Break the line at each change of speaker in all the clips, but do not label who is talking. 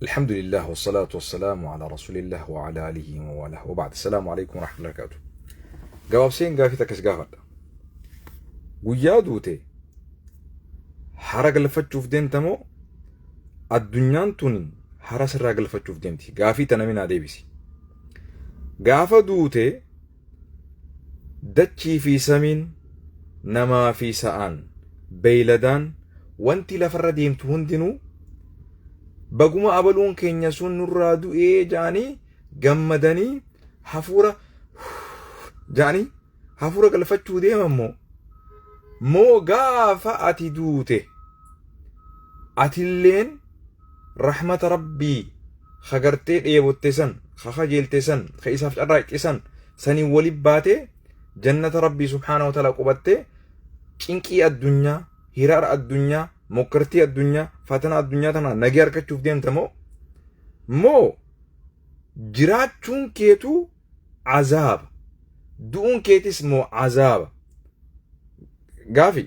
Alhamdulillah wassalatu wassalamu ala rasulillah wa ala alihi wa wala wa ba'd. Assalamu alaikum wa rahmatullahi wa barakatuh. Gabaabseen gaafii takka si gaafadha. Guyyaa duute hara galfachuuf deemta moo addunyaan tun hara sirraa galfachuuf deemti? Gaafii tana minaa deebisi. Gaafa duute dachii fi samiin namaa fi sa'aan beeyladaan wanti lafarra deemtu hundinuu baguma abaluun keenya sun nurraa du'ee ja'anii gammadanii hafuura ja'anii hafuura galfachuu deeman moo moo gaafa ati duute atilleen rahmata rabbii ka gartee dheebotte san ka kajeelte san ka isaaf carraaqxe san saniin wali baatee jannata rabbii subhaanahu wa ta'ala qubattee cinqii addunyaa hiraara addunyaa mokkartii addunyaa fatana addunyaa tana nagee argachuuf deemta moo moo jiraachuun keetu azaaba du'uun keetis moo azaaba gaafi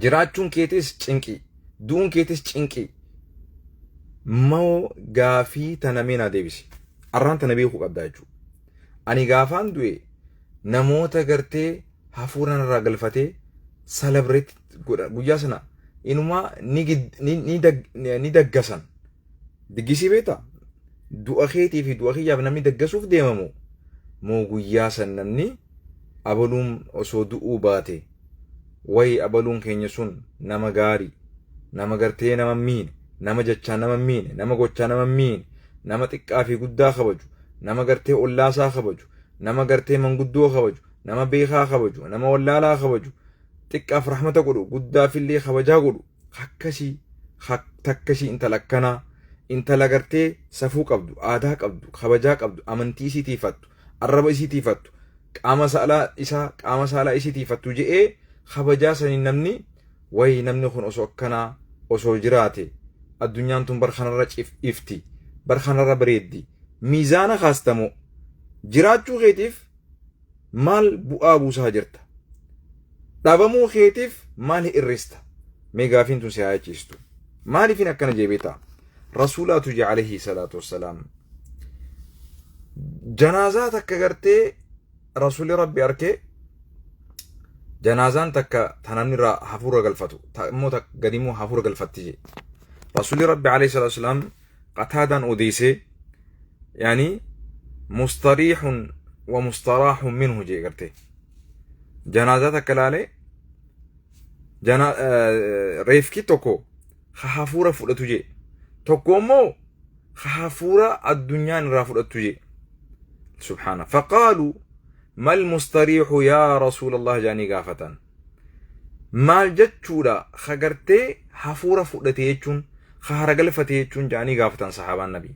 jiraachuun keetis cinqii du'uun keetis cinqii moo gaafii tana mee naa deebisi arraan tana beekuu qabdaa jechuudha ani gaafaan du'e namoota gartee hafuura narraa galfatee celebrate godha guyyaa sana inumaa ni gid- ni ni dag- ni daggasan diggisii beektaa du'a keetii fi du'a kiyyaaf namni daggasuuf deemamu moo guyyaa san namni abaluun osoo du'uu baate wayi abaluun keenya sun nama gaarii nama gartee nama miine nama jechaa nama miine nama gochaa nama miine nama xiqqaa fi guddaa kabaju nama gartee ollaasaa kabaju nama gartee manguddoo kabaju nama beekaa kabaju nama wallaalaa kabaju xiqqaaf rahmata godhu guddaafillee kabajaa godhu akkasii takkasii intala akkanaa intala gartee safuu qabdu aadaa qabdu kabajaa qabdu amantii isii tiifattu arraba isii tiifattu qaama saalaa isaa qaama saalaa isii tiifattu je'ee kabajaa saniin namni wayi namni kun osoo akkanaa osoo jiraate addunyaan tun bar kanarra ifti bar kanarra bareeddi miizaana kaastamoo jiraachuu keetiif maal bu'aa buusaa jirta? Dhabamuu keetiif maal hir'ista? Mee gaafiin tun si haa yachiistu. Maaliifin akkana jee beektaa? Rasuulaatu jee alayhi salaatu wassalaam. Janaazaa takka gartee Rasuulli Rabbi arkee janaazaan takka ta namni irraa hafuura galfatu ta immoo takka gadi immoo hafuura galfatti jee. Rasuulli Rabbi alayhi salaatu wassalaam Qataadaan odeysee yaani mustariihun wa mustaraahun minhu jee gartee janaazaa takka laalee jana reefki tokko ka hafuura fudhatu jee tokko immoo ka hafuura addunyaan irraa fudhattu jee subhaana faqaaluu mal mustariihu yaa rasuulallah jedhanii gaafatan Maal jechuudha ka gartee hafuura fudhate jechuun ka haragalfate jechuun jedhanii gaafatan sahaabaan nabii.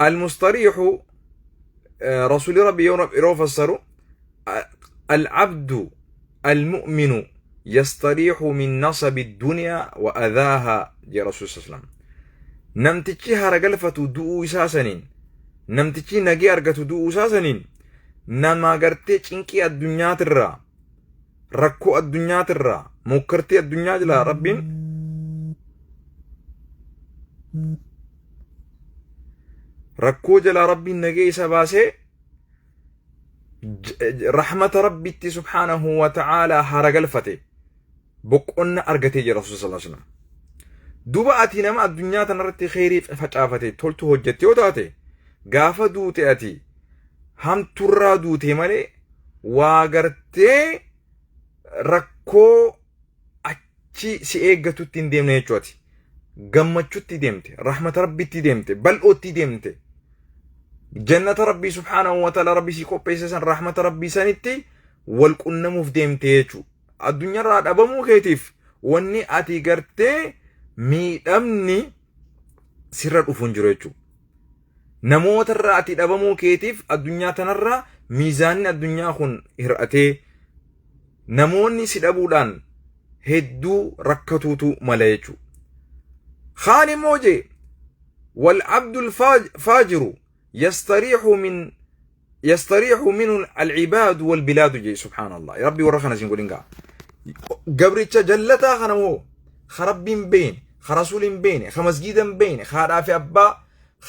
Almustariixu rasuulli rabbi yeroo fassaru al'abdu almu'minu yastariixu min nasabi dunyaa wa adhaahaa jee rasuulli sallam. Namtichi haragalfatu du'uu isaa saniin namtichi nagee argatu du'uu isaa saniin nama gartee cinqii addunyaatirraa rakkoo addunyaatirraa mokkartii addunyaa jalaa rabbiin rakkoo jalaa rabbiin nagee isa baasee rahmata rabbitti subhaanahu wa ta'aalaa hara galfate boqonna argatee jira rasuul sallallahu alaihi wasallam. Duba ati nama addunyaa tanarratti kheyrii facaafate toltu hojjette yoo taate gaafa duute ati hamturraa duute malee waa gartee rakkoo achi si eeggatutti hin deemne jechuu ati. Gammachutti deemte, rahmata rabbitti deemte, bal'ootti deemte. Jannata rabbii subhaanahu wa ta'ala rabbii si qopheesse san rahmata rabbii sanitti wal qunnamuuf deemte jechuudha. Addunyaarraa dhabamuu keetiif wanni ati gartee miidhamni sirra dhufu hin jiru jechuudha. Namootarraa ati dhabamuu keetiif addunyaa tanarraa miizaanni addunyaa kun hir'atee namoonni si dhabuudhaan hedduu rakkatuutu mala jechuudha. Kaan immoo jee wal abdul faajiru yastariixu min yastariixu minhu alcibaadu walbilaadu jee subhaanallah rabbi warra kana siin godhin gaa gabricha jallataa kana moo ka rabbiin beeyne Ka rasuul hin beeyne, ka masgiida hin beeyne, ka haadhaa fi abbaa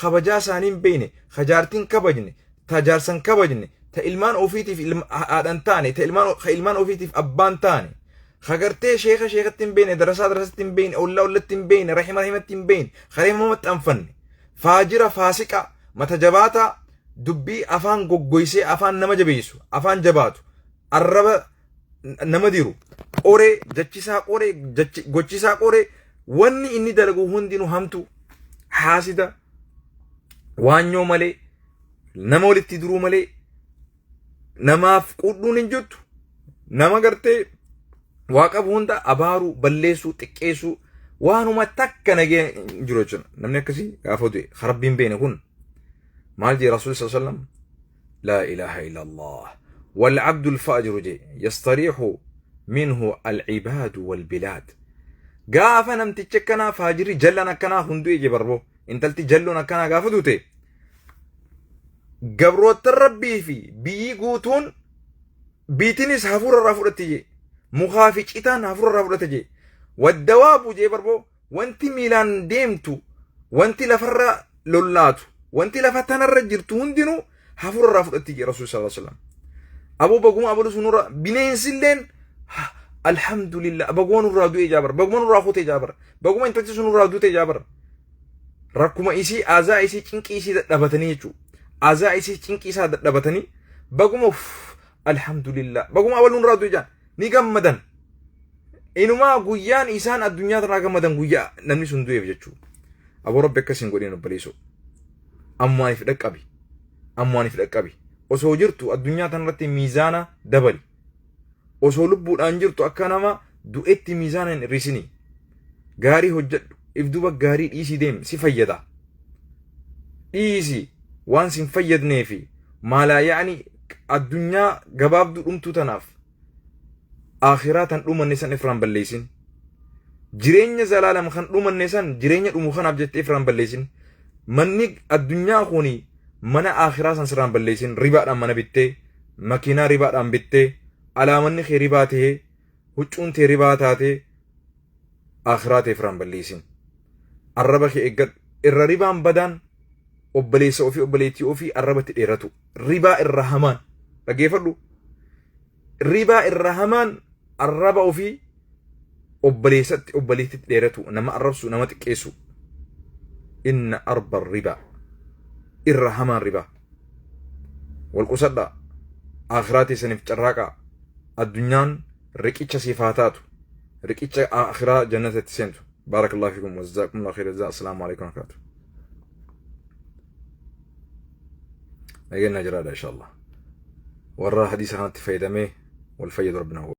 kabajaa isaanii hin beeyne, ka jaartiin kabajne, ta jaarsan kabajne, ta ilmaan ofiitiif haadha hin taane, ta ilmaan ka ilmaan ofiitiif abbaa hin taane, ka gartee sheeka sheekatti hin beeyne, darasaa darasatti hin beeyne, ollaa ollatti hin beeyne, rahima rahimatti hin beeyne, ka rahima maxxanfanne, faajira faasiqa, mata jabaataa, dubbii afaan goggoysee afaan nama jabeessu, afaan jabaatu, arraba nama diru, qoree jechisaa qoree gochisaa qoree, wanni inni dalagu hundinuu hamtu, haasida, waanyoo malee, nama walitti duruu malee, namaaf quudhuun hin jirtu, nama gartee waa qabu hunda abaaruu, balleessuu, xiqqeessuu, waanuma takka nagee hin jiru jechuudha. Namni akkasii gaafa du'e rabbiin beene kun maal jee Rasuulli sallallahu alaihi wasallam? Laa ilaaha illallah. Wal abdul faajiru jee yastariihu minhu al-ibaadu wal bilaad. Gaafa namtichi akkanaa faajirri jallaan akkanaa hunduu ije barboo intalti jalloon akkanaa gaafa duute gabroota rabbii fi biyyi guutuun biitinis hafuura irraa fudhatti jee, mukaa fi citaan hafuura irraa fudhate jee, waddawaabu jee barboo, wanti miilaan deemtu, wanti lafarra lollaatu, wanti lafa tanarra jirtu hundinuu hafuura irraa fudhatti jee Rasuul sallallahu alaihi wasallam. Aboo baguma abalu sunurra bineensilleen alhamdulillah baguma nurraa du'e jaabar, baguma nurraa kute jaabar, baguma intalti sunurraa duute jaabar. Rakkuma isii, azaa isii, cinqii isii dadhabatanii jechuudha. Azaa isii, cinqii isaa dadhabatanii, baguma uff alhamdulillah baguma abalu nurraa du'e jaan ni gammadan. Inumaa guyyaan isaan addunyaa tanaa gammadan guyyaa namni sun du'eef jechuudha. Aboo rabbi akkas hin godhin obboleessoo. Ammaaniif dhaqqabi. Ammaaniif dhaqqabi. Osoo jirtu addunyaa tanarratti miizaana dabali. Osoo lubbuudhaan jirtu akka nama du'etti miizaana hin hir'isini. Gaarii hojjedhu. If duuba gaarii dhiisii deemi si fayyada. Dhiisi waan sin fayyadnee fi maalaa yaa'ni addunyaa gabaabduu dhumtuu tanaaf akhiraa tan dhumanne san ifraan balleessin. Jireenya zalaalam kan dhumanne san jireenya dhumu kanaaf jettee ifraan balleessin. Manni addunyaa kuni mana akhiraa san sirraan balleessin. Ribaadhaan mana bittee, makiinaa ribaadhaan bittee, alaamanni kee ribaa tahee, huccuun tee ribaa taatee akhiraa tee ifraan balleessin. Arraba kee eeggadhu. Irra ribaan badaan obboleessa ofii obboleettii ofii arrabatti dheeratu. Ribaa irra hamaan dhaggeeffadhu. Ribaa irra hamaan arraba ofii obboleessatti obboleettitti dheeratu, nama arrabsu, nama xiqqeessu. Inna arba ribaa irra hamaan ribaa. Wal qusadhaa. Akhiraa teessaniif carraaqaa. Addunyaan riqicha siif haa taatu. Riqicha akhiraa jannatatti seentu. Baarakallahu fiikum wa jazaakumullahu khayran jazaa. Assalaamu alaikum wa rahmatullahi. Nageenya jiraadha inshallah. Warra hadiisa kanatti fayyadamee wal fayyadu rabbina.